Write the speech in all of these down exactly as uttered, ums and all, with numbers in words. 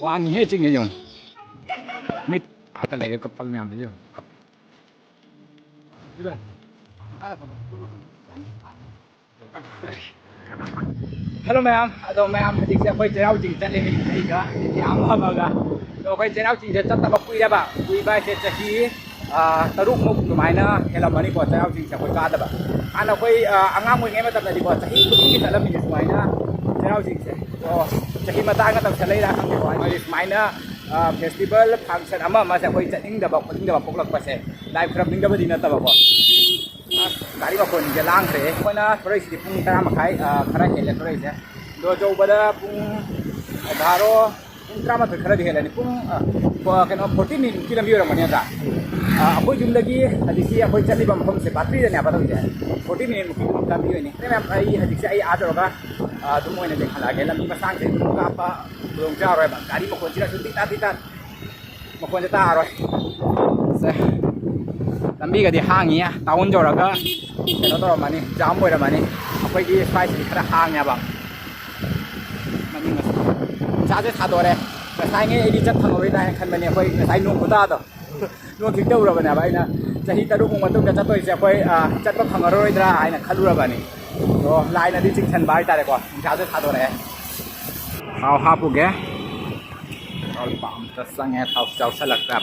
ꯋꯥꯡꯉꯤꯍꯦ ꯆꯤꯡꯁꯦ ꯌꯦꯡꯉꯨ꯫ ꯃꯤꯠ ꯑꯥꯗ ꯂꯩꯔꯦ ꯀꯞꯄꯜ ꯃꯌꯥꯝꯗꯣ ꯌꯦꯡꯉꯨ꯫ ꯍꯜꯂꯣ ꯃꯌꯥꯝ, ꯑꯗꯣ ꯃꯌꯥꯝ ꯍꯧꯖꯤꯛꯁꯦ ꯑꯩꯈꯣꯏ ꯆꯩꯔꯥꯎ ꯆꯤꯡ ꯆꯠꯂꯤꯅꯤ ꯑꯩꯒ ꯏꯌꯥꯝꯕ ꯑꯃꯒ꯫ ꯑꯗꯣ ꯑꯩꯈꯣꯏ ꯆꯩꯔꯥꯎ ꯆꯤꯡꯁꯦ ꯆꯠꯇꯕ ꯀꯨꯏꯔꯕ, ꯀꯨꯏꯕ ꯍꯥꯏꯁꯦ ꯆꯍꯤ, ꯑꯥ, ꯇꯔꯨꯛꯃꯨꯛ ꯑꯗꯨꯃꯥꯏꯅ ꯍꯦꯜꯂꯝꯃꯅꯤꯀꯣ ꯆꯩꯔꯥꯎ ꯆꯤꯡꯁꯦ ꯑꯩꯈꯣꯏ ꯀꯥꯗꯕ꯫ ꯍꯥꯟꯅ ꯑꯩꯈꯣꯏ, ꯑꯥ, ꯑꯉꯥꯡ ꯑꯣꯏꯔꯤꯉꯩ ꯃꯇꯝꯗꯗꯤꯀꯣ ꯆꯍꯤ ꯈꯨꯗꯤꯡꯒꯤ ꯆꯠꯂꯝꯃꯤꯅꯦ ꯁꯨꯃꯥꯏꯅ ꯆꯩꯔꯥꯎ ꯆꯤꯡꯁꯦ꯫ ꯑꯣ, ꯆꯍꯤ ꯃꯇꯥꯡꯒ ꯇꯧꯁꯜꯂꯛꯏꯔꯥ ꯈꯪꯗꯦꯀꯣ, ꯍꯥꯏꯗꯤ ꯁꯨꯃꯥꯏꯅ, ꯑꯥ, ꯐꯦꯁꯇꯤꯚꯦꯜ ꯐꯪꯁꯟ ꯑꯃ ꯑꯃꯁꯦ ꯑꯩꯈꯣꯏ ꯆꯠꯅꯤꯡꯗꯕ ꯈꯣꯠꯅꯤꯡꯗꯕ ꯄꯣꯛꯂꯛꯄꯁꯦ ꯂꯥꯏ ꯈꯨꯔꯝꯅꯤꯡꯗꯕꯗꯤ ꯅꯠꯇꯕꯀꯣ꯫ ꯑꯁ, ꯒꯥꯔꯤ ꯃꯈꯣꯟꯁꯦ ꯂꯥꯡꯈ꯭ꯔꯦ꯫ ꯑꯩꯈꯣꯏꯅ ꯊꯣꯔꯛꯏꯁꯤꯗꯤ ꯄꯨꯡ ꯇꯔꯥ ꯃꯈꯥꯏ, ꯑ, ꯈꯔ ꯍꯦꯜꯂꯦ ꯊꯣꯔꯛꯏꯁꯦ꯫ ꯑꯗꯣ ꯌꯧꯕꯗ ꯄꯨꯡ ꯕꯥꯔꯣ, ꯄꯨꯡ ꯇꯔꯥꯃꯥꯊꯣꯏ ꯈꯔꯗꯤ ꯍꯦꯜꯂꯅꯤ꯫ ꯄꯨꯡ, ꯑ, ꯀꯣ-, ꯀꯩꯅꯣ, ꯐꯣꯔꯇꯤ ꯃꯤꯅꯤꯠꯃꯨꯛꯀꯤ ꯂꯝꯕꯤ ꯑꯣꯏꯔꯝꯒꯅꯤ ꯅꯠꯇ꯭ꯔꯥ? ꯑ, ꯑꯩꯈꯣꯏ ꯌꯨꯝꯗꯒꯤ ꯍꯧꯖꯤꯛꯀꯤ ꯑꯩꯈꯣꯏ ꯆꯠꯂꯤꯕ ꯃꯐꯝꯁꯦ ꯕꯥꯇ꯭ꯔꯤꯗꯅꯦꯕ ꯇꯧꯔꯤꯁꯦ꯫ ꯐꯣꯔꯇꯤ ꯃꯤꯅꯤꯠꯃꯨꯛꯀꯤ ꯂꯝꯕꯤ ꯑꯣꯏꯅꯤ꯫ ꯃꯌꯥꯝ, ꯑꯩ ꯍꯧꯖꯤꯛꯁꯦ ꯑꯩ ꯑꯥ ꯇꯧꯔꯒ, ꯑ, ꯑꯗꯨꯝ ꯑꯣꯏꯅ ꯆꯦꯟꯈꯠꯂꯛꯑꯒꯦ꯫ ꯂꯝꯕꯤ ꯃꯁꯥꯡꯁꯦ ꯑꯗꯨꯝ ꯀꯥꯞꯄ ꯈꯨꯗꯣꯡ ꯆꯥꯔꯣꯏꯕ꯫ ꯒꯥꯔꯤ ꯃꯈꯣꯟꯁꯤꯅꯁꯨ ꯇꯤꯇꯥ ꯇꯤꯇꯥ ꯃꯈꯣꯟꯁꯦ ꯇꯥꯔꯔꯣꯏ꯫ ꯁꯦ, ꯂꯝꯕꯤꯒꯗꯤ ꯍꯥꯡꯉꯤꯌꯦ꯫ ꯇꯥꯎꯟ ꯌꯧꯔꯒ ꯀꯩꯅꯣ ꯇꯧꯔꯝꯃꯅꯤ, ꯖꯥꯝ ꯑꯣꯏꯔꯝꯃꯅꯤ꯫ ꯑꯩꯈꯣꯏꯒꯤ ꯁ꯭ꯋꯥꯏꯁꯤꯗꯤ ꯈꯔ ꯍꯥꯡꯉꯦꯕ꯫ ꯃꯅꯨꯡ ꯑꯁꯤ ꯅꯨꯡꯁꯥꯁꯦ ꯁꯥꯗꯣꯔꯦ꯫ ꯉꯁꯥꯏꯉꯩ ꯑꯩꯗꯤ ꯆꯠ ꯐꯪꯉꯔꯣꯏꯗ꯭ꯔꯥ ꯍꯥꯏꯅ ꯈꯟꯕꯅꯦ, ꯑꯩꯈꯣꯏ ꯉꯁꯥꯏ ꯅꯣꯡ ꯈꯨꯇꯥꯗꯣ꯫ ꯅꯣꯡ ꯈꯤꯛꯇ ꯎꯔꯕꯅꯦꯕ ꯑꯩꯅ ꯆꯍꯤ ꯇꯔꯨꯛꯃꯨꯛ ꯃꯇꯨꯡꯗ ꯆꯠꯇꯣꯏꯁꯦ ꯑꯩꯈꯣꯏ, ꯑ, ꯆꯠꯄ ꯐꯪꯉꯔꯣꯏꯗ꯭ꯔꯥ ꯍꯥꯏꯅ ꯈꯜꯂꯨꯔꯕꯅꯤ꯫ ꯑꯗꯣ ꯂꯥꯏꯅꯗꯤ ꯆꯤꯡꯁꯟꯕ ꯍꯥꯏꯇꯥꯔꯦꯀꯣ꯫ ꯅꯨꯡꯁꯥꯁꯦ ꯁꯥꯗꯣꯔꯛꯑꯦ꯫ ꯊꯥꯎ ꯍꯥꯞꯄꯨꯒꯦ꯫ ꯄꯦꯇ꯭ꯔꯣꯜ ꯄꯝꯇ ꯆꯪꯉꯦ, ꯊꯥꯎ ꯌꯥꯎꯁꯜꯂꯛꯇ꯭ꯔꯦ꯫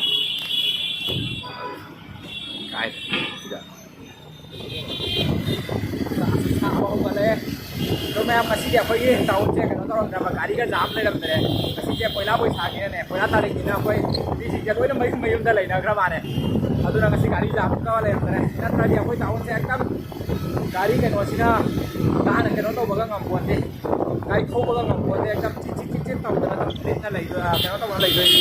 ꯀꯥꯏ ꯁꯤꯗ꯫ ꯁꯥꯕ ꯍꯧꯒꯠꯂꯛꯑꯦ꯫ ꯑꯗꯣ ꯃꯌꯥꯝ, ꯉꯁꯤꯗꯤ ꯑꯩꯈꯣꯏꯒꯤ ꯇꯥꯎꯟꯁꯦ ꯀꯩꯅꯣ ꯇꯧꯔꯝꯗ꯭ꯔꯕ, ꯒꯥꯔꯤꯒ ꯖꯥꯝ ꯂꯩꯔꯝꯗ꯭ꯔꯦ꯫ ꯉꯁꯤꯁꯦ ꯄꯣꯏꯂꯥ ꯕꯣꯏꯁꯥꯈꯤꯅꯅꯦ, ꯄꯣꯏꯂꯥ ꯇꯥꯔꯤꯛꯅꯤꯅ ꯑꯩꯈꯣꯏ ꯅꯨꯄꯤꯁꯤꯡꯁꯦ ꯂꯣꯏꯅ ꯃꯌꯨꯝ ꯃꯌꯨꯝꯗ ꯂꯩꯅꯈ꯭ꯔ ꯃꯥꯜꯂꯦ꯫ ꯑꯗꯨꯅ ꯉꯁꯤ ꯒꯥꯔꯤ ꯖꯥꯝ ꯀ ꯂꯩꯔꯝꯗ꯭ꯔꯦ꯫ ꯅꯠꯇ꯭ꯔꯗꯤ ꯑꯩꯈꯣꯏ ꯇꯥꯎꯟꯁꯦ ꯍꯦꯛꯇ ꯒꯥꯔꯤ ꯀꯩꯅꯣꯁꯤꯅ ꯀꯥ ꯍꯦꯟꯅ ꯀꯩꯅꯣ ꯇꯧꯕꯒ ꯉꯝꯄꯣꯟꯇꯦ꯫ ꯒꯥꯔꯤ ꯊꯧꯕꯒ ꯉꯝꯄꯣꯟꯇꯦ꯫ ꯍꯦꯛꯇ ꯆꯤꯠ ꯆꯤꯠ ꯆꯤꯠ ꯆꯤꯠ ꯇꯧꯗꯅ ꯑꯗꯨꯝ ꯂꯤꯠꯅ ꯂꯩꯗꯣꯏ-, ꯑ, ꯀꯩꯅꯣ ꯇꯧꯔ ꯂꯩꯗꯣꯏꯅꯤ꯫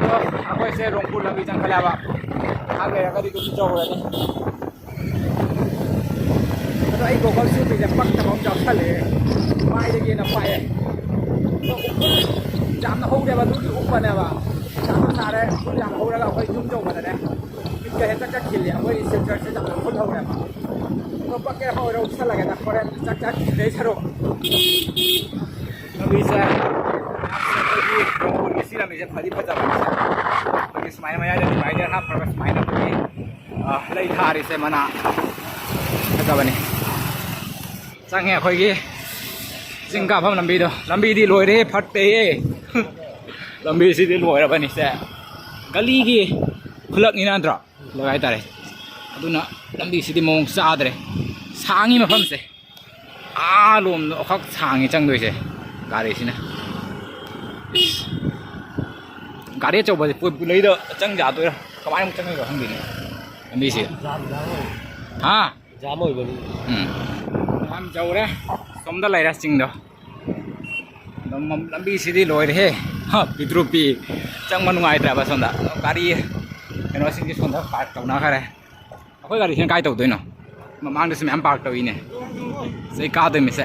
ꯑꯗꯣ ꯑꯩꯈꯣꯏꯁꯦ ꯔꯣꯡꯄꯨꯔ ꯂꯝꯕꯤ ꯆꯪꯈꯠꯂꯦꯕ꯫ ꯉꯥꯏꯍꯥꯛ ꯂꯩꯔꯒꯗꯤ ꯑꯗꯨꯝ ꯌꯧꯔꯅꯤ꯫ ꯑꯗꯣ ꯑꯩ ꯒꯣꯒꯜ ꯁꯨꯠꯁꯤꯡꯁꯦ ꯄꯛꯇꯕ ꯑꯃ ꯌꯥꯎꯁꯜꯂꯛꯑꯦ꯫ ꯃꯥꯏꯗꯒꯤ ꯍꯦꯟꯅ ꯄꯥꯛꯑꯦ꯫ ꯑꯗꯣ ꯎꯐꯨꯜ ꯌꯥꯝꯅ ꯍꯧꯔꯦꯕ, ꯑꯗꯨꯒꯤ ꯎꯞꯄꯅꯦꯕ꯫ ꯅꯨꯡꯁꯥꯁꯨ ꯁꯥꯔꯦ, ꯎꯐꯨꯜ ꯌꯥꯝ ꯍꯧꯔꯒ ꯑꯩꯈꯣꯏ ꯌꯨꯝ ꯌꯧꯕꯗꯅꯦ ꯃꯤꯠꯀ ꯍꯦꯛꯇ ꯀꯛꯈꯤꯜꯂꯦ꯫ ꯑꯩꯈꯣꯏ ꯁꯤꯜꯆꯔꯁꯦ ꯌꯥꯝꯅ ꯎꯐꯨꯜ ꯍꯧꯔꯦꯕ꯫ ꯑꯗꯣ ꯄꯛꯀꯦꯔꯥ ꯄꯛꯑꯣꯏꯔꯥ ꯎꯞꯁꯜꯂꯒꯦꯗ, ꯍꯣꯔꯦꯟ ꯆꯥꯛ ꯆꯥꯗ꯭ꯔꯤꯉꯩ ꯁꯔꯨꯛ꯫ ꯂꯝꯕꯤꯁꯦ ꯂꯝꯕꯤꯁꯦ ꯐꯗꯤ ꯐꯖꯕꯅꯤ꯫ ꯑꯩꯈꯣꯏꯒꯤ ꯁꯨꯃꯥꯏꯅ ꯃꯌꯥꯏꯗ divider ꯍꯥꯞꯈ꯭ꯔꯒ ꯁꯨꯃꯥꯏꯅ ꯑꯩꯈꯣꯏꯒꯤ, ꯑ, ꯂꯩ ꯊꯥꯔꯤꯁꯦ ꯃꯅꯥ ꯐꯖꯕꯅꯤ꯫ ꯆꯪꯉꯦ ꯑꯩꯈꯣꯏꯒꯤ ꯆꯤꯡ ꯀꯥꯐꯝ ꯂꯝꯕꯤꯗꯣ꯫ ꯂꯝꯕꯤꯗꯤ ꯂꯣꯏꯔꯦ, ꯐꯠꯇꯦꯌꯦ꯫ ꯂꯝꯕꯤꯁꯤꯗꯤ ꯂꯣꯏꯔꯕꯅꯤ ꯁꯦ꯫ ꯒꯂꯤꯒꯤ ꯈꯨꯂꯛꯅꯤ ꯅꯠꯇ꯭ꯔꯣ? ꯈꯨꯂꯛ ꯍꯥꯏꯇꯥꯔꯦ꯫ ꯑꯗꯨꯅ ꯂꯝꯕꯤꯁꯤꯗꯤ ꯃꯑꯣꯡ ꯆꯥꯗ꯭ꯔꯦ꯫ ꯁꯥꯡꯉꯤ ꯃꯐꯝꯁꯦ꯫ ꯑꯥ ꯂꯣꯝꯗ ꯑꯣꯈꯛ ꯁꯥꯡꯉꯤ ꯆꯪꯗꯣꯏꯁꯦ ꯒꯥꯔꯤꯁꯤꯅ꯫ ꯏꯁ꯫ ꯒꯥꯔꯤ ꯑꯆꯧꯕꯁꯦ ꯄꯨ-, ꯄꯨꯂꯩꯗ ꯆꯪ ꯌꯥꯗꯣꯏꯔꯥ? ꯀꯃꯥꯏꯅ ꯑꯃꯨꯛ ꯆꯪꯗꯣꯏꯅꯣ ꯈꯪꯗꯦꯅꯦ ꯂꯝꯕꯤꯁꯦ꯫ ꯖꯥꯝ, ꯖꯥꯝ ꯑꯣꯏ-, ꯍꯥ? ꯖꯥꯝ ꯑꯣꯏꯕꯅꯤ꯫ ꯎꯝ꯫ ꯌꯥꯝ ꯌꯧꯔꯦ꯫ ꯁꯣꯝꯗ ꯂꯩꯔꯦ ꯆꯤꯡꯗꯣ꯫ ꯑꯗꯨꯝ ꯂꯝꯕꯤꯁꯤꯗꯤ ꯂꯣꯏꯔꯦꯍꯦ꯫ ꯍꯥ, ꯄꯤꯇ꯭ꯔꯨ ꯄꯤ꯫ ꯆꯪꯕ ꯅꯨꯡꯉꯥꯏꯇ꯭ꯔꯕ ꯁꯣꯝꯗ꯫ ꯒꯥꯔꯤ ꯀꯩꯅꯣꯁꯤꯡꯁꯦ ꯁꯣꯝꯗ park ꯇꯧꯅꯈ꯭ꯔꯦ꯫ ꯑꯩꯈꯣꯏ ꯒꯥꯔꯤꯁꯤꯅ ꯀꯥꯏ ꯇꯧꯗꯣꯏꯅꯣ? ꯃꯃꯥꯡꯗꯁꯨ ꯃꯌꯥꯝ park ꯇꯧꯏꯅꯦ꯫ ꯁꯤ ꯀꯥꯗꯣꯏꯃꯤꯁꯦ꯫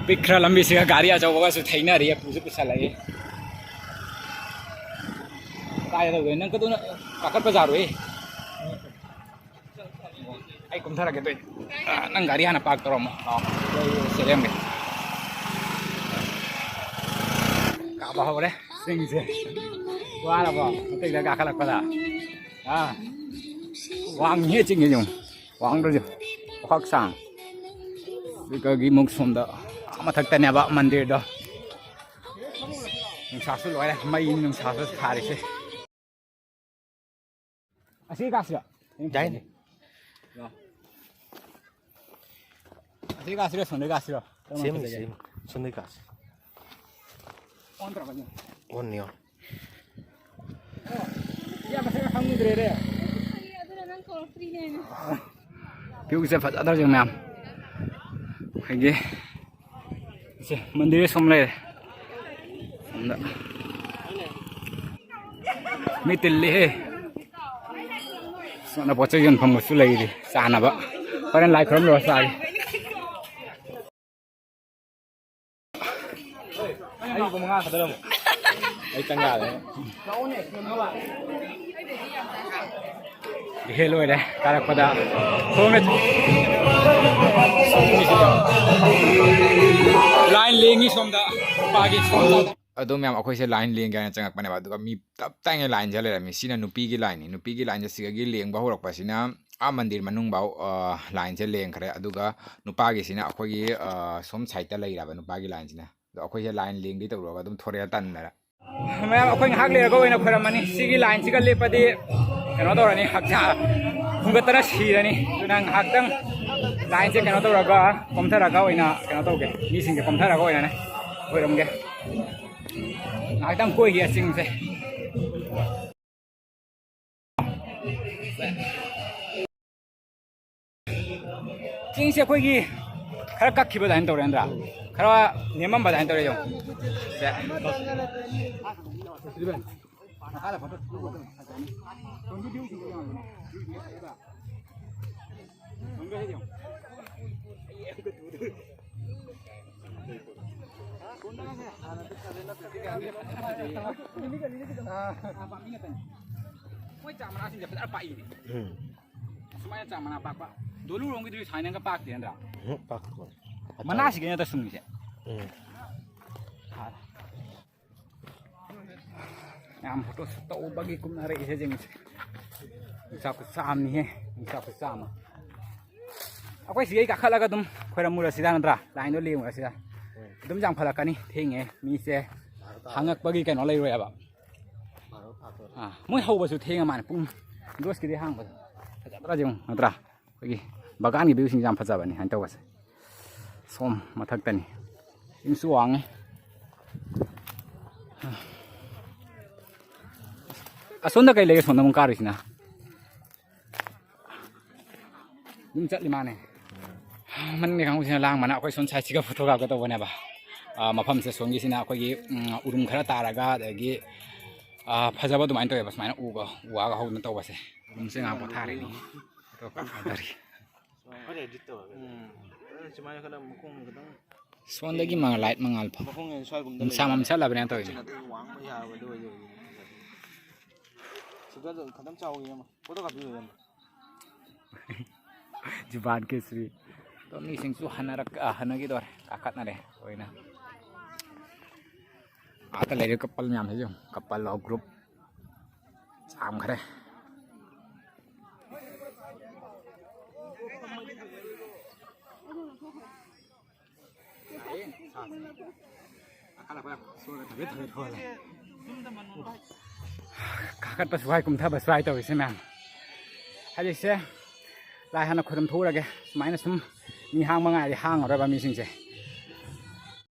ꯄꯤꯛꯈ꯭ꯔ ꯂꯝꯕꯤꯁꯤꯒ ꯒꯥꯔꯤ ꯑꯆꯧꯕꯒꯁꯨ ꯊꯩꯅꯔꯤ, ꯄꯨꯁꯨ ꯄꯨꯁꯜꯂꯛꯏ꯫ ꯀꯥꯏꯗ ꯇꯧꯗꯣꯏꯅꯣ? ꯅꯪ ꯀꯗꯣꯝꯅ ꯀꯥꯈꯠꯄ ꯌꯥꯔꯣꯏ꯫ ꯑꯩ ꯀꯨꯝꯊꯔꯒꯦ ꯇꯧꯏ꯫ ꯑ, ꯅꯪ ꯒꯥꯔꯤ ꯍꯥꯟꯅ park ꯇꯧꯔꯝꯃꯣ꯫ ꯑ, ꯑꯩ ꯁꯦꯝꯒꯦ꯫ ꯀꯥꯕ ꯍꯧꯔꯦ ꯆꯤꯡꯁꯦ꯫ ꯋꯥꯔꯕꯣ ꯃꯊꯛꯇ ꯀꯥꯈꯠꯂꯛꯄꯗ? ꯑ, ꯋꯥꯡꯉꯤꯍꯦ ꯆꯤꯡꯁꯦ ꯌꯦꯡꯉꯨ꯫ ꯋꯥꯡꯗ꯭ꯔꯁꯨ ꯄꯨꯈꯛ ꯁꯥꯡ꯫ ꯑꯗꯨꯒꯤ ꯑꯃꯨꯛ ꯁꯣꯝꯗ ꯑꯥ ꯃꯊꯛꯇꯅꯦꯕ ꯃꯟꯗꯤꯔꯗꯣ꯫ ꯅꯨꯡꯁꯥꯁꯨ ꯂꯣꯏꯔꯦ, ꯃꯩꯅꯤ ꯅꯨꯡꯁꯥꯁꯨ ꯁꯥꯔꯤꯁꯦ꯫ ꯑꯁꯤ ꯀꯥꯁꯤꯔꯣ? ꯌꯥꯏꯅꯦ꯫ ꯑꯁꯤ ꯀꯥꯁꯤꯔꯣ, ꯁꯣꯝꯗ ꯀꯥꯁꯤꯔꯣ? ꯀꯔꯝꯕ ꯁꯦꯝꯃꯤ, ꯐꯖꯒꯦ? ꯁꯦꯝꯃꯤ꯫ ꯁꯣꯝꯗꯩ ꯀꯥꯁꯤ꯫ ꯑꯣꯟ ꯇꯧꯔꯛꯀꯅꯤ꯫ ꯑꯣꯟꯅꯤ, ꯑꯣꯟ꯫ ꯑꯣ, ꯌꯥꯝ ꯃꯁꯛ ꯈꯪꯉꯨꯗ꯭ꯔꯦꯅꯦ꯫ ꯑꯗꯨꯅ ꯅꯪ ꯀꯧꯔꯛꯇ꯭ꯔꯤꯅꯦ꯫ Viewꯁꯦ ꯐꯖꯗ꯭ꯔꯁꯦ ꯃꯌꯥꯝ꯫ ꯑꯩꯈꯣꯏꯒꯤ ꯁꯦ, ꯃꯟꯗꯤꯔ ꯁꯣꯝ ꯂꯩꯔꯦ꯫ ꯁꯣꯝꯗ꯫ ꯃꯤ ꯇꯤꯜꯂꯤꯍꯦ꯫ ꯁꯣꯝꯗ ꯄꯣꯠ ꯆꯩ ꯌꯣꯟꯐꯝꯒꯁꯨ ꯂꯩꯔꯤ, ꯆꯥꯅꯕ꯫ ꯍꯣꯔꯦꯟ ꯂꯥꯏ ꯈꯨꯔꯨꯝ ꯂꯣꯏꯔ ꯆꯥꯒꯦ꯫ ꯑꯩ ꯂꯨꯄꯥ ꯃꯉꯥ ꯈꯛꯇ ꯂꯧ꯫ ꯑꯩ ꯆꯪ ꯌꯥꯔꯦ꯫ ꯏꯍꯦ ꯂꯣꯏꯔꯦ ꯀꯥꯔꯛꯄꯗ꯫ ꯁꯣꯝꯗ line ꯂꯦꯡꯉꯤ ꯁꯣꯝꯗ꯫ ꯅꯨꯄꯥꯒꯤ ꯁꯣꯝꯗ꯫ ꯑꯗꯣ ꯃꯌꯥꯝ, ꯑꯩꯈꯣꯏꯁꯦ line ꯂꯦꯡꯒꯦ ꯍꯥꯏꯅ ꯆꯪꯉꯛꯄꯅꯦꯕ, ꯑꯗꯨꯒ ꯃꯤ ꯇꯞ ꯇꯥꯏꯉꯩ lineꯁꯦ ꯂꯩꯔꯝꯃꯤ꯫ ꯁꯤꯅ ꯅꯨꯄꯤꯒꯤ lineꯅꯤ꯫ ꯅꯨꯄꯤꯒꯤ lineꯁꯦ ꯁꯤꯗꯒꯤ ꯂꯦꯡꯕ ꯍꯧꯔꯛꯄꯁꯤꯅ ꯑꯥ ꯃꯟꯗꯤꯔ ꯃꯅꯨꯡꯐꯥꯎ, ꯑ, lineꯁꯦ ꯂꯦꯡꯈ꯭ꯔꯦ꯫ ꯑꯗꯨꯒ ꯅꯨꯄꯥꯒꯤꯁꯤꯅ ꯑꯩꯈꯣꯏꯒꯤ, ꯑ, ꯁꯣꯝ sideꯇ ꯂꯩꯔꯕ ꯅꯨꯄꯥꯒꯤ lineꯁꯤꯅ꯫ ꯑꯗꯣ ꯑꯩꯈꯣꯏꯁꯦ line ꯂꯦꯡꯗꯤ ꯇꯧꯔꯨꯔꯒ ꯑꯗꯨꯝ ꯊꯣꯔꯛꯑꯦ ꯇꯟꯗꯅ꯫ ꯃꯌꯥꯝ, ꯑꯩꯈꯣꯏ ꯉꯥꯏꯍꯥꯛ ꯂꯩꯔꯒ ꯑꯣꯏꯅ ꯈꯣꯏꯔꯝꯃꯅꯤ꯫ ꯁꯤꯒꯤ lineꯁꯤꯒ ꯂꯦꯞꯄꯗꯤ ꯀꯩꯅꯣ ꯇꯧꯔꯅꯤ, ꯍꯛꯆꯥꯡ ꯐꯨꯟꯒꯠꯇꯅ ꯁꯤꯔꯅꯤ꯫ ꯑꯗꯨꯅ ꯉꯥꯏꯍꯥꯛꯇꯪ lineꯁꯦ ꯀꯩꯅꯣ ꯇꯧꯔꯒ, ꯀꯣꯝꯊꯔꯒ ꯑꯣꯏꯅ ꯀꯩꯅꯣ ꯇꯧꯒꯦ, ꯃꯤꯁꯤꯡꯁꯦ ꯀꯣꯝꯊꯔꯒ ꯑꯣꯏꯅꯅꯦ ꯈꯣꯏꯔꯝꯒꯦ꯫ ꯉꯥꯏꯍꯥꯛꯇꯪ ꯀꯣꯏꯒꯦ ꯆꯤꯡꯁꯦ꯫ ꯆꯤꯡꯁꯦ ꯑꯩꯈꯣꯏꯒꯤ ꯈꯔ ꯀꯛꯈꯤꯕ ꯑꯗꯨꯃꯥꯏꯅ ꯇꯧꯔꯦ ꯅꯠꯇ꯭ꯔꯥ? ꯈꯔ ꯅꯦꯝꯃꯝꯕ ꯑꯗꯨꯃꯥꯏꯅ ꯇꯧꯔꯦ, ꯌꯦꯡꯉꯣ꯫ ꯁꯦ꯫ ꯃꯣꯏ ꯆꯥ ꯃꯅꯥꯁꯤꯡꯁꯦ ꯐꯖꯅ ꯄꯥꯛꯏꯅꯦ꯫ ꯎꯝ꯫ ꯁꯨꯃꯥꯏꯅ ꯆꯥ ꯃꯅꯥ ꯄꯥꯛꯄ꯫ ꯗꯣꯂꯨꯔꯣꯝꯒꯤꯗꯨꯗꯤ ꯁꯨꯃꯥꯏꯅꯒ ꯄꯥꯛꯇꯦ ꯅꯠꯇ꯭ꯔꯥ? ꯎꯝ, ꯄꯥꯛꯄ꯫ ꯃꯅꯥꯁꯤꯒꯤ ꯅꯠꯇ ꯁꯨꯡꯉꯤꯁꯦ꯫ ꯎꯝ꯫ ꯌꯥꯝ photo shoot ꯇꯧꯕꯒꯤ ꯀꯨꯝꯅꯔꯛꯏꯁꯦ ꯆꯤꯡꯁꯦ꯫ ꯅꯨꯡꯁꯥ ꯈꯨꯠꯁꯥ ꯑꯃꯅꯤꯍꯦ, ꯅꯨꯡꯁꯥ ꯈꯨꯠꯁꯥ ꯑꯃ꯫ ꯑꯩꯈꯣꯏ ꯁꯤꯗꯩ ꯀꯥꯈꯠꯂꯒ ꯑꯗꯨꯝ ꯈꯣꯏꯔꯝꯃꯨꯔꯁꯤꯗ ꯅꯠꯇ꯭ꯔꯥ? Lineꯗꯣ ꯂꯦꯡꯉꯨꯔꯁꯤꯗ꯫ ꯎꯝ꯫ ꯑꯗꯨꯝ ꯌꯥꯝꯈꯠꯂꯛꯀꯅꯤ, ꯊꯦꯡꯉꯦ, ꯃꯤꯁꯦ ꯍꯪꯉꯛꯄꯒꯤ ꯀꯩꯅꯣ ꯂꯩꯔꯣꯏꯕ꯫ ꯕꯥꯔꯣ ꯇꯥꯗꯣꯔꯦ꯫ ꯑꯥ, ꯃꯣꯏ ꯍꯧꯕꯁꯨ ꯊꯦꯡꯉ ꯃꯥꯜꯂꯦ, ꯄꯨꯡ ꯗꯣꯁꯀꯤꯗꯤ ꯍꯥꯡꯕꯗꯣ꯫ ꯐꯖꯗ꯭ꯔꯥ ꯌꯦꯡꯉꯨ, ꯅꯠꯇ꯭ꯔꯥ? ꯑꯩꯈꯣꯏꯒꯤ ꯕꯒꯥꯟꯒꯤ viewꯁꯤꯡꯁꯦ ꯌꯥꯝ ꯐꯖꯕꯅꯤ ꯁꯨꯃꯥꯏꯅ ꯇꯧꯕꯁꯦ꯫ ꯁꯣꯝ ꯃꯊꯛꯇꯅꯤ꯫ ꯆꯤꯡꯁꯨ ꯋꯥꯡꯉꯦ꯫ ꯑꯁꯣꯝꯗ ꯀꯩ ꯂꯩꯒꯦ? ꯁꯣꯝꯗ ꯑꯃꯨꯛ ꯀꯥꯔꯨꯁꯤꯅ꯫ ꯑꯗꯨꯝ ꯆꯠꯂꯤ ꯃꯥꯅꯦ꯫ ꯃꯅꯤꯡꯗ ꯀꯥꯡꯕꯨꯁꯤꯅ ꯂꯥꯡꯕꯅ ꯑꯩꯈꯣꯏ ꯁꯣꯝ sideꯁꯤꯒ photo ꯀꯥꯞꯀꯦ ꯇꯧꯕꯅꯦꯕ꯫ ꯑꯥ, ꯃꯐꯝꯁꯦ ꯁꯣꯝꯒꯤꯁꯤꯅ ꯑꯩꯈꯣꯏꯒꯤ, ꯎꯝ, ꯎꯔꯨꯝ ꯈꯔ ꯇꯥꯔꯒ, ꯑꯗꯒꯤ, ꯑꯥ, ꯐꯖꯕ ꯑꯗꯨꯃꯥꯏꯅ ꯇꯧꯋꯦꯕ, ꯁꯨꯃꯥꯏꯅ ꯎꯒ, ꯎ ꯋꯥꯒ ꯍꯧꯗꯅ ꯇꯧꯕꯁꯦ꯫ ꯎꯔꯨꯝꯁꯦ ꯉꯥꯏꯍꯥꯛ ꯄꯣꯊꯥꯔꯤꯅꯤ꯫ Photo ꯀꯥꯞꯅꯗꯔꯤ꯫ ꯈꯔ edit ꯇꯧꯔꯒ꯫ ꯎꯝ꯫ ꯑꯗꯨꯅ ꯁꯨꯃꯥꯏꯅ ꯈꯔ ꯃꯈꯣꯡ ꯈꯤꯇꯪ ꯁꯣꯝꯗꯒꯤ ꯃꯉꯥꯜ, light ꯃꯉꯥꯜ ꯐꯪ-, ꯃꯈꯣꯡ ꯍꯦꯟꯅ ꯁ꯭ꯋꯥꯏꯒꯨꯝꯗ ꯅꯨꯡꯁꯥ ꯂꯩꯔꯒ ꯃꯝꯁꯜꯂꯕꯅꯦ ꯇꯧꯔꯤꯁꯦ꯫ ꯈꯤꯇꯪ ꯋꯥꯡꯕ ꯌꯥꯕꯗꯣ ꯑꯣꯏꯗꯤ ꯑꯣꯏꯗꯣꯏꯅꯤ꯫ ꯁꯤꯒꯔꯗꯣ ꯈꯤꯇꯪ ꯆꯥꯎꯕ ꯌꯦꯡꯉꯣ꯫ Photo ꯀꯥꯞꯄꯤꯌꯣ ꯏꯌꯥꯝꯕ꯫ ꯖꯨꯕꯥꯟ ꯀꯦꯁꯔꯤ꯫ ꯑꯗꯣ ꯃꯤꯁꯤꯡꯁꯨ ꯍꯟꯅꯔꯛ-, ꯑ, ꯍꯟꯅꯈꯤꯗꯣꯔꯦ꯫ ꯀꯥꯈꯠꯅꯔꯦ ꯂꯣꯏꯅ꯫ ꯑꯥꯗ ꯂꯩꯔꯤꯕ ꯀꯄꯜ ꯃꯌꯥꯝꯁꯤꯁꯨ, ꯀꯄꯜ ꯑꯣ ꯒ꯭ꯔꯨꯞ ꯆꯥꯝꯈ꯭ꯔꯦ꯫ ꯀꯥꯈꯠꯄꯁꯨ ꯍꯥꯏ, ꯀꯨꯝꯊꯕꯁꯨ ꯍꯥꯏ ꯇꯧꯔꯤꯁꯦ ꯃꯌꯥꯝ꯫ ꯍꯧꯖꯤꯛꯁꯦ ꯂꯥꯏ ꯍꯥꯟꯅ ꯈꯨꯔꯨꯝ ꯊꯣꯛꯎꯔꯒꯦ꯫ ꯁꯨꯃꯥꯏꯅ ꯁꯨꯝ ꯃꯤ ꯍꯥꯡꯕ ꯉꯥꯏꯔꯗꯤ ꯍꯥꯡꯉꯔꯣꯏꯕ ꯃꯤꯁꯤꯡꯁꯦ꯫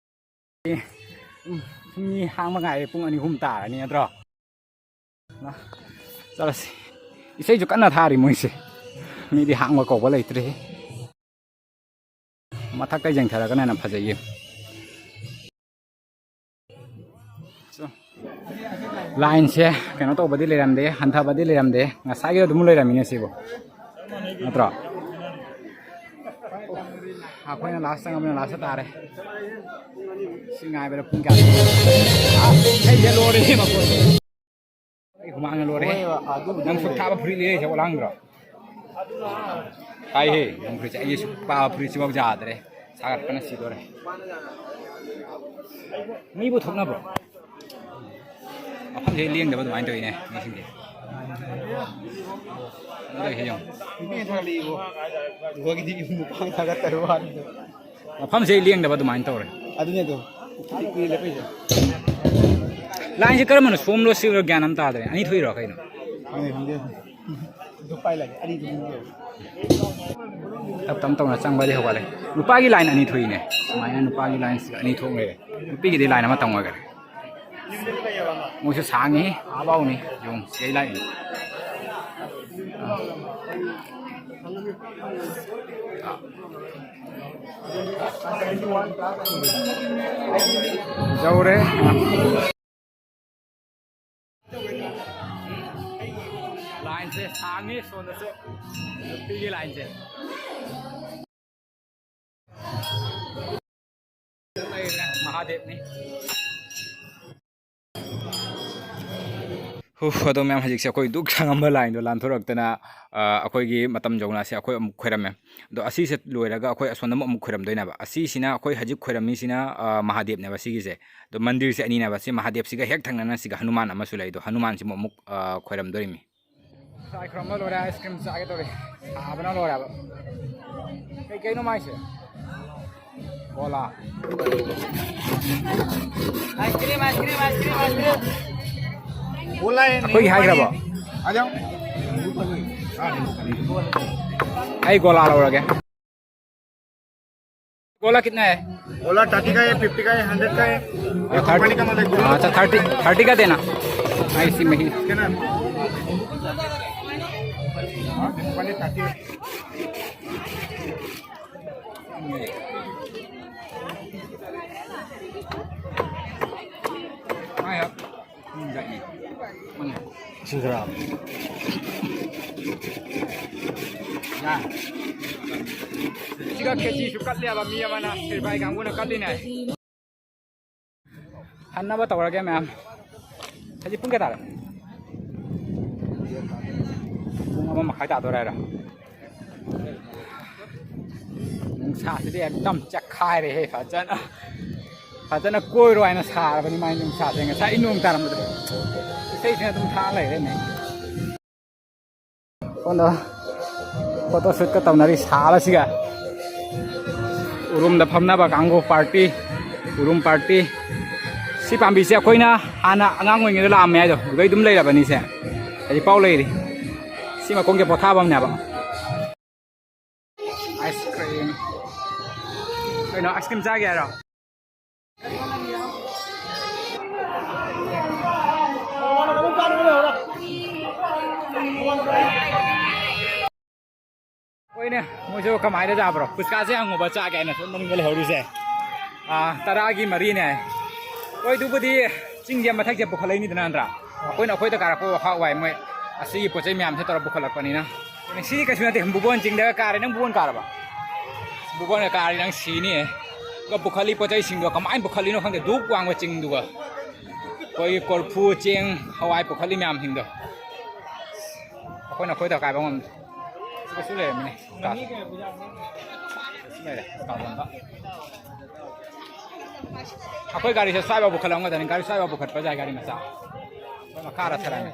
ꯎꯝ, ꯁꯨꯝ ꯃꯤ ꯍꯥꯡꯕ ꯉꯥꯏꯔꯦ꯫ ꯄꯨꯡ ꯑꯅꯤ ꯑꯍꯨꯝ ꯇꯥꯔꯅꯤ ꯅꯠꯇ꯭ꯔꯣ? ꯆꯠꯂꯁꯤ꯫ ꯏꯁꯩꯁꯨ ꯀꯟꯅ ꯊꯥꯔꯤ ꯃꯣꯏꯁꯦ꯫ ꯃꯤꯗꯤ ꯍꯥꯡꯕ ꯀꯧꯕ ꯂꯩꯇ꯭ꯔꯦ꯫ ꯃꯊꯛꯇ ꯌꯦꯡꯊꯔꯒꯅ ꯍꯦꯟꯅ ꯐꯖꯩꯌꯦ꯫ ꯂꯥꯏꯟꯁꯦ ꯀꯩꯅꯣ ꯇꯧꯕꯗꯤ ꯂꯩꯔꯝꯗꯦ, ꯍꯟꯊꯕꯗꯤ ꯂꯩꯔꯝꯗꯦ, ꯉꯁꯥꯏꯒꯤ ꯑꯗꯨꯝ ꯂꯩꯔꯝꯃꯤꯅꯦ ꯁꯤꯕꯨ, ꯅꯠꯇ꯭ꯔꯣ? ꯑꯩꯈꯣꯏꯅ ꯂꯥꯁ ꯆꯪꯉꯕꯅꯤꯅ ꯂꯥꯁ ꯇꯥꯔꯦ꯫ ꯁꯤ ꯉꯥꯏꯕꯗ ꯄꯨꯡ ꯀꯌꯥ? ꯑꯩꯁꯦ ꯂꯣꯏꯔꯦ ꯃꯈꯣꯟ꯫ ꯑꯩ ꯍꯨꯃꯥꯡꯅ ꯂꯣꯏꯔꯦ꯫ ꯍꯣꯏꯕ, ꯑꯗꯨꯕꯨꯗꯤ ꯅꯪ ꯁꯨꯛ ꯂꯩꯔꯦ꯫ ꯊꯥꯕ ꯐꯨꯔꯤꯠ ꯂꯩꯔꯦ, ꯁꯤ ꯑꯣꯂꯥꯡꯗ꯭ꯔꯣ? ꯇꯥꯏꯍꯦ, ꯅꯪ ꯐꯨꯔꯤꯠꯁꯦ꯫ ꯑꯩꯒꯤ ꯁꯨꯛ ꯄꯥꯕ ꯐꯨꯔꯤꯠꯁꯤꯐꯥꯎ ꯌꯥꯗ꯭ꯔꯦ꯫ ꯁꯥꯒꯠꯄꯅ ꯁꯤꯗꯣꯔꯦ꯫ ꯃꯤꯕꯨ ꯊꯣꯛꯅꯕ꯭ꯔꯣ? ꯃꯐꯝꯁꯦ ꯂꯦꯡꯗꯕ ꯑꯗꯨꯃꯥꯏꯅ ꯇꯧꯋꯤꯅꯦ ꯃꯤꯁꯤꯡꯁꯦ꯫ ꯑꯗꯨ ꯇꯧꯋꯤꯁꯦ ꯌꯦꯡꯉꯣ꯫ ꯅꯨꯄꯤꯅ ꯊꯥꯒꯠꯂꯛꯏꯕꯣ꯫ ꯑꯩꯈꯣꯏꯒꯤꯗꯤ ꯅꯨꯄꯥꯅ ꯊꯥꯒꯠꯇꯕ ꯋꯥꯅꯤꯗ꯫ ꯃꯐꯝꯁꯦ ꯂꯦꯡꯗꯕ ꯑꯗꯨꯃꯥꯏꯅ ꯇꯧꯔꯦ꯫ ꯑꯗꯨꯅꯦ ꯑꯗꯣ꯫ ꯀꯨꯏꯅ ꯂꯦꯞꯄꯛꯏꯁꯦ꯫ ꯂꯥꯏꯟꯁꯦ ꯀꯔꯝꯕꯅꯣ ꯁꯣꯝꯂꯣ ꯁꯤꯔꯣ ꯒ꯭ꯌꯥꯟ ꯑꯃ ꯇꯥꯗ꯭ꯔꯦ꯫ ꯑꯅꯤ ꯊꯣꯛꯏꯔꯣ ꯀꯩꯅꯣ? ꯈꯪꯗꯦ, ꯈꯪꯗꯦ꯫ ꯑꯗꯨ ꯄꯥꯏ ꯂꯥꯛꯑꯦ꯫ ꯑꯅꯤꯗꯨ ꯑꯗꯨꯝ ꯇꯧꯔꯦ꯫ ꯇꯞ ꯇꯞ ꯇꯧꯅ ꯆꯪꯕꯗꯤ ꯍꯧꯒꯠꯂꯦ꯫ ꯅꯨꯄꯥꯒꯤ ꯂꯥꯏꯟ ꯑꯅꯤ ꯊꯣꯛꯏꯅꯦ꯫ ꯁꯨꯃꯥꯏꯅ ꯅꯨꯄꯥꯒꯤ ꯂꯥꯏꯟꯁꯤꯒ ꯑꯅꯤ ꯊꯣꯛ ꯂꯩꯔꯦ꯫ ꯅꯨꯄꯤꯒꯤꯗꯤ ꯂꯥꯏꯟ ꯑꯃꯇꯪ ꯑꯣꯏꯈꯔꯦ꯫ ꯃꯣꯏꯁꯨ ꯁꯥꯡꯉꯤ, ꯑꯥ ꯐꯥꯎꯅꯤ꯫ ꯌꯦꯡꯉꯨ, ꯁꯤꯗꯩ ꯂꯥꯛꯏꯅꯤ꯫ ꯌꯧꯔꯦ꯫ ꯂꯥꯏꯟꯁꯦ ꯁꯥꯡꯉꯤ ꯁꯣꯝꯗꯁꯨ, ꯅꯨꯄꯤꯒꯤ ꯂꯥꯏꯟꯁꯦ꯫ ꯃꯍꯥꯗꯦꯕꯅꯤ꯫ ꯍꯨꯐ, ꯑꯗꯣ ꯃꯌꯥꯝ, ꯍꯧꯖꯤꯛꯁꯦ ꯑꯩꯈꯣꯏ ꯗꯨꯛ ꯁꯪꯉꯝꯕ ꯂꯥꯏꯟꯗꯣ ꯂꯥꯟꯊꯣꯔꯛꯇꯅ, ꯑ, ꯑꯩꯈꯣꯏꯒꯤ ꯃꯇꯝ ꯌꯧꯅ ꯑꯁꯤ ꯑꯩꯈꯣꯏ ꯑꯃꯨꯛ ꯈꯣꯏꯔꯝꯃꯦ꯫ ꯑꯗꯣ ꯑꯁꯤꯁꯦ ꯂꯣꯏꯔꯒ ꯑꯩꯈꯣꯏ ꯑꯁꯣꯝꯗ ꯑꯃꯨꯛ, ꯑꯃꯨꯛ ꯈꯣꯏꯔꯝꯗꯣꯏꯅꯦꯕ꯫ ꯑꯁꯤꯁꯤꯅ ꯑꯩꯈꯣꯏ ꯍꯧꯖꯤꯛ ꯈꯣꯏꯔꯝꯃꯤꯁꯤꯅ, ꯑ, ꯃꯍꯥꯗꯦꯕꯅꯦꯕ ꯁꯤꯒꯤꯁꯦ꯫ ꯑꯗꯣ ꯃꯟꯗꯤꯔꯁꯦ ꯑꯅꯤꯅꯦꯕ꯫ ꯁꯤ ꯃꯍꯥꯗꯦꯕꯁꯤꯒ ꯍꯦꯛ ꯊꯪꯅꯅ ꯁꯤꯒ ꯍꯅꯨꯃꯥꯟ ꯑꯃꯁꯨ ꯂꯩ꯫ ꯑꯗꯣ ꯍꯅꯨꯃꯥꯟꯁꯤꯃꯨꯛ ꯑꯃꯨꯛ, ꯑ, ꯈꯣꯏꯔꯝꯗꯣꯔꯤꯃꯤ꯫ ꯂꯥꯏ ꯈꯨꯔꯨꯝꯕ ꯂꯣꯏꯔꯦ, ice cream ꯆꯥꯒꯦ ꯇꯧꯔꯤ꯫ ꯁꯥꯕꯅ ꯂꯣꯏꯔꯦ ꯍꯥꯏꯕ꯫ ꯀꯩ ꯀꯩꯅꯣ ꯃꯥꯏꯁꯦ? Cola. Ice cream, ice cream, ice cream, ice cream. बोला है, अखोई नींबू हाई पानी। खराबा। आ जाओ। ꯑꯩ ꯒꯣꯂꯥ ꯂꯧꯔꯒꯦ꯫ गोला कितना है? गोला थर्टी का है, फिफ्टी का है, हंड्रेड का है। और थर्टी? कंपनी का मतलब गोला। हाँ, अच्छा, थर्टी, थर्टी का देना। हाँ, इसी में ही। कितना? हाँ, कंपनी थर्टी। हाँ यार। ꯁꯤꯒ꯭ꯔꯥꯝ꯫ ꯁꯤꯒ ꯈꯦꯆꯤꯁꯨ ꯀꯠꯂꯦꯕ ꯃꯤ ꯑꯃꯅ, ꯁꯤꯔꯕꯥꯏ ꯀꯥꯡꯕꯨꯅ ꯀꯠꯂꯤꯅꯦ꯫ ꯍꯟꯅꯕ ꯇꯧꯔꯒꯦ ꯃꯌꯥꯝ꯫ ꯍꯧꯖꯤꯛ ꯄꯨꯡ ꯀꯌꯥ ꯇꯥꯔꯦ? ꯄꯨꯡ ꯑꯃ ꯃꯈꯥꯏ ꯇꯥꯗꯣꯔꯦ ꯍꯥꯏꯔꯣ? ꯅꯨꯡꯁꯥꯁꯤꯗꯤ ꯑꯦꯛꯗꯝ ꯆꯦꯛꯈꯥꯏꯔꯦꯍꯦ, ꯐꯖꯅ, ꯐꯖꯅ ꯀꯣꯏꯔꯣ ꯍꯥꯏꯅ ꯁꯥꯔꯕꯅꯤ ꯃꯥꯏ ꯅꯨꯡꯁꯥꯁꯦ꯫ ꯉꯁꯥꯏ ꯅꯣꯡ ꯇꯥꯔꯝꯕꯗꯣ ꯏꯁꯩꯁꯤꯅ ꯑꯗꯨꯝ ꯊꯥ ꯂꯩꯔꯦꯅꯦ꯫ ꯁꯣꯝꯗ photo shoot ꯀ ꯇꯧꯅꯔꯤ ꯁꯥꯕꯁꯤꯒ꯫ ꯎꯔꯨꯝꯗ ꯐꯝꯅꯕ ꯀꯥꯡꯕꯨ party, ꯎꯔꯨꯝ party꯫ ꯁꯤ ꯄꯥꯝꯕꯤꯁꯦ ꯑꯩꯈꯣꯏꯅ ꯍꯥꯟꯅ ꯑꯉꯥꯡ ꯑꯣꯏꯔꯤꯉꯩꯗ ꯂꯥꯛꯑꯝꯃꯦ ꯍꯥꯏꯗꯣ, ꯑꯗꯨꯗꯩ ꯑꯗꯨꯝ ꯂꯩꯔꯕꯅꯤꯁꯦ, ꯍꯧꯖꯤꯛꯐꯥꯎ ꯂꯩꯔꯤ꯫ ꯁꯤ ꯃꯈꯣꯡꯁꯦ ꯄꯣꯊꯥꯐꯝꯅꯦꯕ꯫ Ice cream꯫ ꯀꯩꯅꯣ, ice cream ꯆꯥꯒꯦ ꯍꯥꯏꯔꯣ? ꯍꯣꯏꯅꯦ, ꯃꯣꯏꯁꯨ ꯀꯃꯥꯏꯅ ꯆꯥꯕ꯭ꯔꯣ? ꯄꯨꯁꯀꯥꯁꯦ ꯍꯪꯉꯨꯕ ꯆꯥꯒꯦ ꯍꯥꯏꯅ ꯁꯣꯝ ꯃꯅꯤꯡꯗ ꯂꯩꯍꯧꯔꯤꯁꯦ꯫ ꯑꯥ, ꯇꯔꯥꯒꯤ ꯃꯔꯤꯅꯦ꯫ ꯍꯣꯏ, ꯑꯗꯨꯕꯨꯗꯤ ꯆꯤꯡꯁꯦ ꯃꯊꯛꯁꯦ ꯄꯨꯈꯠꯂꯛꯏꯅꯤꯗꯅ, ꯅꯠꯇ꯭ꯔꯥ? ꯑꯩꯈꯣꯏꯅ ꯑꯩꯈꯣꯏꯗ ꯀꯥꯔꯛꯄ ꯋꯥꯈꯛ ꯋꯥꯏ, ꯃꯣꯏ ꯑꯁꯤꯒꯤ ꯄꯣꯠ ꯆꯩ ꯃꯌꯥꯝꯁꯦ ꯇꯧꯔ ꯄꯨꯈꯠꯂꯛꯄꯅꯤꯅ꯫ ꯁꯤꯗꯤ ꯀꯩꯁꯨ ꯅꯠꯇꯦ, ꯕꯨꯕꯣꯟ ꯆꯤꯡꯗꯒ ꯀꯥꯔꯦ꯫ ꯅꯪ ꯕꯨꯕꯣꯟ ꯀꯥꯔꯕ? ꯕꯨꯕꯣꯟꯒ ꯀꯥꯔꯗꯤ ꯅꯪ ꯁꯤꯅꯤꯌꯦ꯫ ꯑꯗꯨꯒ ꯄꯨꯈꯠꯂꯤ ꯄꯣꯠ ꯆꯩꯁꯤꯡꯗꯣ ꯀꯃꯥꯏꯅ ꯄꯨꯈꯠꯂꯤꯅꯣ ꯈꯪꯗꯦ, ꯗꯨꯛ ꯋꯥꯡꯕ ꯆꯤꯡꯗꯨꯒ꯫ ꯑꯩꯈꯣꯏꯒꯤ ꯀꯣꯔꯐꯨ, ꯆꯦꯡ, ꯍꯋꯥꯏ ꯄꯨꯈꯠꯂꯤ ꯃꯌꯥꯝꯁꯤꯡꯗꯣ ꯑꯩꯈꯣꯏꯅ ꯑꯩꯈꯣꯏꯗ ꯀꯥꯏꯕ ꯉꯝꯗꯦ꯫ ꯁꯤꯗꯁꯨ ꯂꯩꯔꯝꯃꯤꯅꯦ꯫ ꯁꯤ ꯂꯩꯔꯦ, ꯀꯥꯔꯇꯨꯟꯗ꯫ ꯑꯩꯈꯣꯏ ꯒꯥꯔꯤꯁꯦ ꯁ꯭ꯋꯥꯏꯐꯥꯎ ꯄꯨꯈꯠꯂꯝꯒꯗꯕꯅꯤ꯫ ꯒꯥꯔꯤ ꯁ꯭ꯋꯥꯏꯐꯥꯎ ꯄꯨꯈꯠꯄ ꯌꯥꯏ, ꯒꯥꯔꯤ ꯃꯆꯥ꯫ ꯑꯩꯈꯣꯏ ꯃꯈꯥꯗ ꯊꯔꯝꯃꯤ꯫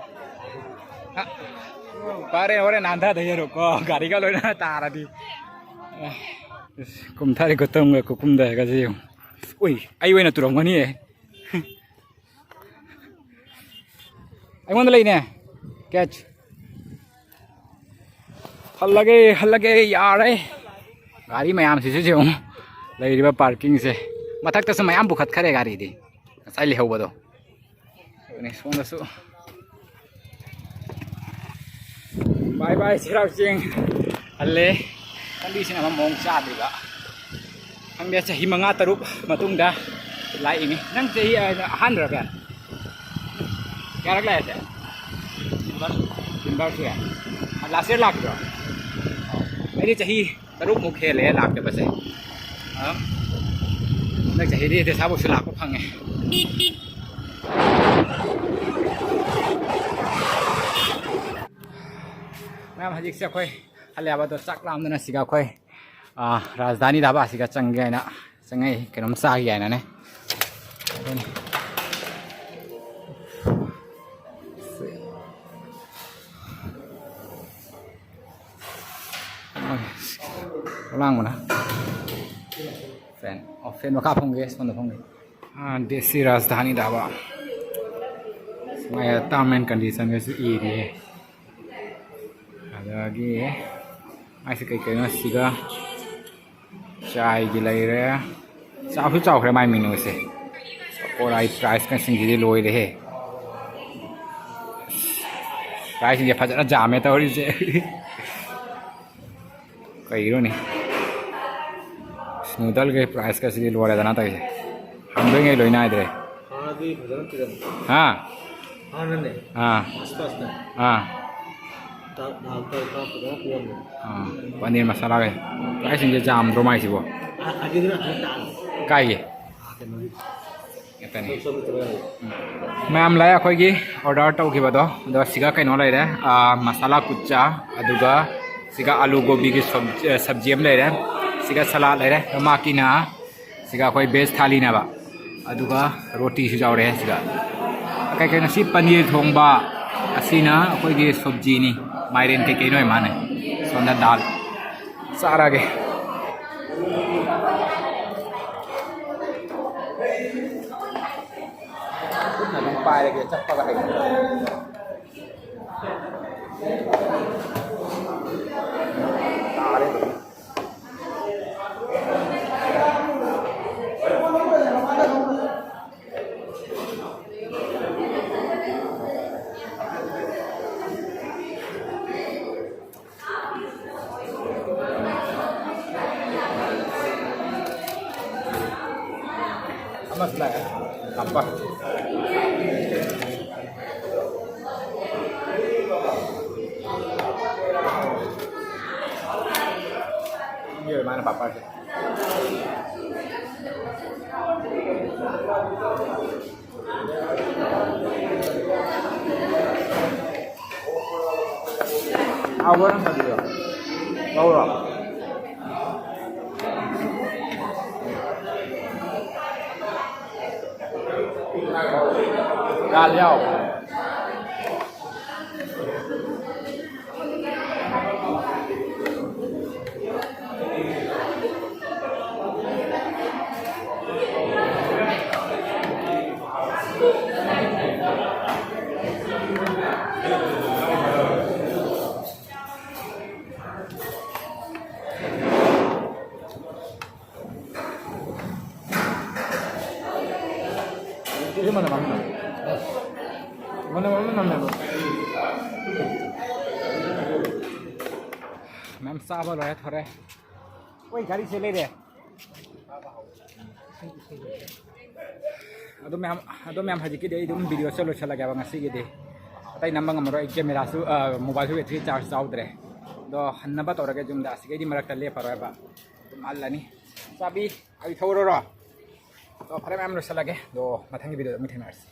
ꯑ, ꯐꯔꯦ, ꯍꯣꯔꯦꯟ ꯅꯥꯟꯊꯗ ꯌꯦꯔꯨꯀꯣ, ꯒꯥꯔꯤꯒ ꯂꯣꯏꯅ ꯇꯥꯔꯗꯤ꯫ ꯑ, ꯀꯨꯝꯊꯔꯦ, ꯈꯨꯇꯨꯝꯒ ꯈꯨꯀꯨꯝꯗꯒꯁꯦ ꯌꯦꯡꯉꯨ꯫ ꯎꯏ, ꯑꯩ ꯑꯣꯏꯅ ꯇꯨꯔꯝꯒꯅꯤꯌꯦ꯫ ꯑꯩꯉꯣꯟꯗ ꯂꯩꯅꯦ꯫ Catch꯫ ꯍꯜꯂꯒꯦ, ꯍꯜꯂꯒꯦ, ꯌꯥꯔꯦ꯫ ꯒꯥꯔꯤ ꯃꯌꯥꯝꯁꯤꯁꯨ ꯌꯦꯡꯉꯨ꯫ ꯂꯩꯔꯤꯕ parking ꯁꯦ꯫ ꯃꯊꯛꯇꯁꯨ ꯃꯌꯥꯝ ꯄꯨꯈꯠꯈꯔꯦ ꯒꯥꯔꯤꯗꯤ꯫ ꯉꯁꯥꯏ ꯂꯩꯍꯧꯕꯗꯣ꯫ ꯑꯗꯨꯅꯦ ꯁꯣꯝꯗꯁꯨ꯫ Bye bye, ꯆꯩꯔꯥꯎ ꯆꯤꯡ꯫ ꯍꯜꯂꯦ꯫ ꯂꯝꯕꯤꯁꯤꯅ ꯑꯃ ꯃꯑꯣꯡ ꯆꯥꯗ꯭ꯔꯤꯕ꯫ ꯈꯪꯗꯦ, ꯆꯍꯤ ꯃꯉꯥ ꯇꯔꯨꯛ ꯃꯇꯨꯡꯗ ꯂꯥꯛꯏꯅꯤ꯫ ꯅꯪ ꯆꯍꯤ, ꯑ, ꯑꯍꯥꯟꯕꯔ ꯀꯌꯥ? ꯀꯌꯥꯔꯛ ꯂꯥꯛꯑꯦ ꯁꯦ? ꯁꯤꯜꯚꯔ ꯁꯨꯔꯦ꯫ Last year ꯂꯥꯛꯄ꯭ꯔꯣ? ꯑꯩꯗꯤ ꯆꯍꯤ ꯇꯔꯨꯛꯃꯨꯛ ꯍꯦꯜꯂꯦ ꯂꯥꯛꯇꯕꯁꯦ꯫ ꯑ, ꯍꯟꯗꯛ ꯆꯍꯤꯗꯤ ꯗꯦꯁꯥꯕꯨꯛꯁꯨ ꯂꯥꯛꯄ ꯐꯪꯉꯦ꯫ ꯃꯌꯥꯝ, ꯍꯧꯖꯤꯛꯁꯦ ꯑꯩꯈꯣꯏ ꯍꯜꯂꯦꯕ, ꯑꯗꯣ ꯆꯥꯛ ꯂꯥꯝꯗꯅ ꯁꯤꯒ ꯑꯩꯈꯣꯏ, ꯑ, ꯔꯥꯖꯙꯥꯅꯤ ꯙꯥꯕꯥ ꯑꯁꯤꯒ ꯆꯪꯒꯦ ꯍꯥꯏꯅ ꯆꯪꯉꯛꯏ, ꯀꯩꯅꯣꯝ ꯆꯥꯒꯦ ꯍꯥꯏꯅꯅꯦ꯫ ꯑꯗꯨꯅꯤ꯫ ꯂꯥꯡꯕꯅ꯫ Fan, ꯑꯣ, fan ꯃꯈꯥ ꯐꯝꯒꯦ, ꯁꯣꯝꯗ ꯐꯝꯒꯦ꯫ ꯑꯥ, ꯗꯦꯁꯤ ꯔꯥꯖꯙꯥꯅꯤ ꯙꯥꯕꯥ꯫ ꯃꯥꯏ term and condition ꯒꯁꯨ ꯏꯔꯤꯌꯦ꯫ ꯑꯗꯒꯤ ꯃꯥꯏꯁꯦ ꯀꯩ ꯀꯩꯅꯣ ꯁꯤꯒ ꯆꯥꯏꯒꯤ ꯂꯩꯔꯦ꯫ ꯆꯥꯎꯁꯨ ꯆꯥꯎꯈ꯭ꯔꯦ ꯃꯥꯏ menu ꯁꯦ꯫ ꯄꯀꯣꯔꯥꯒꯤ price ꯀꯁꯤꯡꯁꯤꯗꯤ ꯂꯣꯏꯔꯦꯍꯦ꯫ Price ꯁꯤꯡꯁꯦ ꯐꯖꯅ ꯌꯥꯝꯃꯦ ꯇꯧꯔꯤꯁꯦ꯫ ꯀꯩꯅꯣꯅꯦ? Noodle ꯒꯤ price ꯀꯁꯤꯗꯤ ꯂꯣꯏꯔꯦꯗꯅ ꯇꯧꯔꯤꯁꯦ꯫ ꯍꯪꯗꯣꯏꯉꯩ ꯂꯣꯏ ꯅꯥꯏꯗ꯭ꯔꯦ꯫ ꯍꯥꯟꯅꯗꯤ ꯐꯖꯅ ꯄꯤꯔꯝꯃꯦ꯫ ꯍꯥ? ꯍꯥꯟꯅꯅꯦ꯫ ꯑꯥ꯫ First class ꯇ꯫ ꯑꯥ꯫ ꯗꯥꯜ, ꯗꯥꯜ ꯈꯔ ꯐꯖꯅ ꯄꯤꯔꯝꯃꯦ꯫ ꯑꯥ꯫ Paneer masala ꯒ꯫ Price ꯁꯤꯡꯁꯦ ꯌꯥꯝꯗ꯭ꯔꯣ ꯃꯥꯏꯁꯤꯕꯣ? ꯑ-, ꯑꯗꯨꯗꯨꯅ ꯈꯔ ꯇꯥꯡꯉꯦ꯫ ꯀꯥꯏꯒꯤ? ꯑꯥ, ꯀꯩꯅꯣꯒꯤ꯫ ꯃꯌꯥꯝ ꯂꯥꯛꯑꯦ ꯑꯩꯈꯣꯏꯒꯤ ꯑꯣꯔꯗꯔ ꯇꯧꯈꯤꯕꯗꯣ꯫ ꯑꯗꯣ ꯁꯤꯒ ꯀꯩꯅꯣ ꯂꯩꯔꯦ, ꯃꯁꯥꯂꯥ ꯀꯨꯠꯆꯥ, ꯑꯗꯨꯒ ꯁꯤꯒ ꯑꯂꯨ ꯒꯣꯕꯤꯒꯤ ꯁꯕꯖꯤ ꯑꯃ ꯂꯩꯔꯦ, ꯁꯤꯒ ꯁꯂꯥꯗ ꯂꯩꯔꯦ꯫ ꯑꯗꯣ ꯃꯥꯀꯤꯅ ꯁꯤꯒ ꯑꯩꯈꯣꯏ ꯚꯦꯖ ꯊꯥꯂꯤꯅꯦꯕ, ꯑꯗꯨꯒ ꯔꯣꯇꯤꯁꯨ ꯌꯥꯎꯔꯦ ꯁꯤꯒ꯫ ꯀꯩ ꯀꯩꯅꯣ ꯁꯤ ꯄꯅꯤꯔ ꯊꯣꯡꯕ, ꯑꯁꯤꯅ ꯑꯩꯈꯣꯏꯒꯤ ꯁꯕꯖꯤꯅꯤ, ꯃꯥꯏꯔꯦꯟ ꯀꯩꯀꯩꯅꯣ ꯃꯥꯅꯦ꯫ ꯁꯣꯝꯗ ꯗꯥꯜ ꯆꯥꯔꯒꯦ꯫ ꯈꯨꯠꯅ ꯑꯗꯨꯝ ꯄꯥꯏꯔꯒꯦ, ꯆꯞꯄꯒ ꯍꯩ꯫ ꯇꯥꯔꯦ ꯑꯗꯨꯝ꯫ ꯑꯃꯁꯨ ꯂꯥꯛꯑꯦ꯫ ꯄꯥꯄꯔ꯫ ꯌꯦ, ꯃꯥꯅ ꯄꯥꯄꯔꯁꯦ꯫ ꯍꯥꯎꯕ꯭ꯔꯣ ꯅꯪ ꯁꯕꯖꯤꯗꯣ? ꯂꯧꯔꯣ? ꯗꯥꯜ ꯌꯥꯎ꯫ ꯃꯌꯥꯝ ꯆꯥꯕ ꯂꯣꯏꯔꯦ, ꯊꯣꯔꯦ꯫ ꯑꯩꯈꯣꯏ ꯒꯥꯔꯤꯁꯦ ꯂꯩꯔꯦ꯫ ꯑꯗꯨ ꯃꯌꯥꯝ, ꯑꯗꯨ ꯃꯌꯥꯝ ꯍꯧꯖꯤꯛꯀꯤꯗꯤ ꯑꯩ ꯑꯗꯨꯝ ꯚꯤꯗꯤꯑꯣꯁꯦ ꯂꯣꯏꯁꯤꯜꯂꯒꯦꯕ ꯉꯁꯤꯒꯤꯗꯤ꯫ ꯑꯇꯩ ꯅꯝꯕ ꯉꯝꯃꯔꯣꯏ, ꯑꯩ ꯀꯦꯃꯦꯔꯥꯁꯨ, ꯑ, ꯃꯣꯕꯥꯏꯜꯁꯨ ꯕꯦꯇ꯭ꯔꯤ ꯆꯥꯔꯖ ꯌꯥꯎꯗ꯭ꯔꯦ꯫ ꯑꯗꯣ ꯍꯟꯅꯕ ꯇꯧꯔꯒꯦ ꯌꯨꯝꯗ, ꯑꯁꯤꯒꯩꯗꯤ ꯃꯔꯛꯇ ꯂꯦꯞꯄꯔꯣꯏꯕ꯫ ꯑꯗꯨꯝ ꯍꯜꯂꯅꯤ꯫ ꯆꯥꯕꯤ, ꯑꯩ ꯊꯧꯔꯔꯣ? ꯑꯗꯣ ꯐꯔꯦ ꯃꯌꯥꯝ, ꯂꯣꯏꯁꯤꯜꯂꯒꯦ꯫ ꯑꯗꯣ ꯃꯊꯪꯒꯤ ꯚꯤꯗꯤꯑꯣꯗ ꯑꯃꯨꯛ ꯊꯦꯡꯅꯔꯁꯤ꯫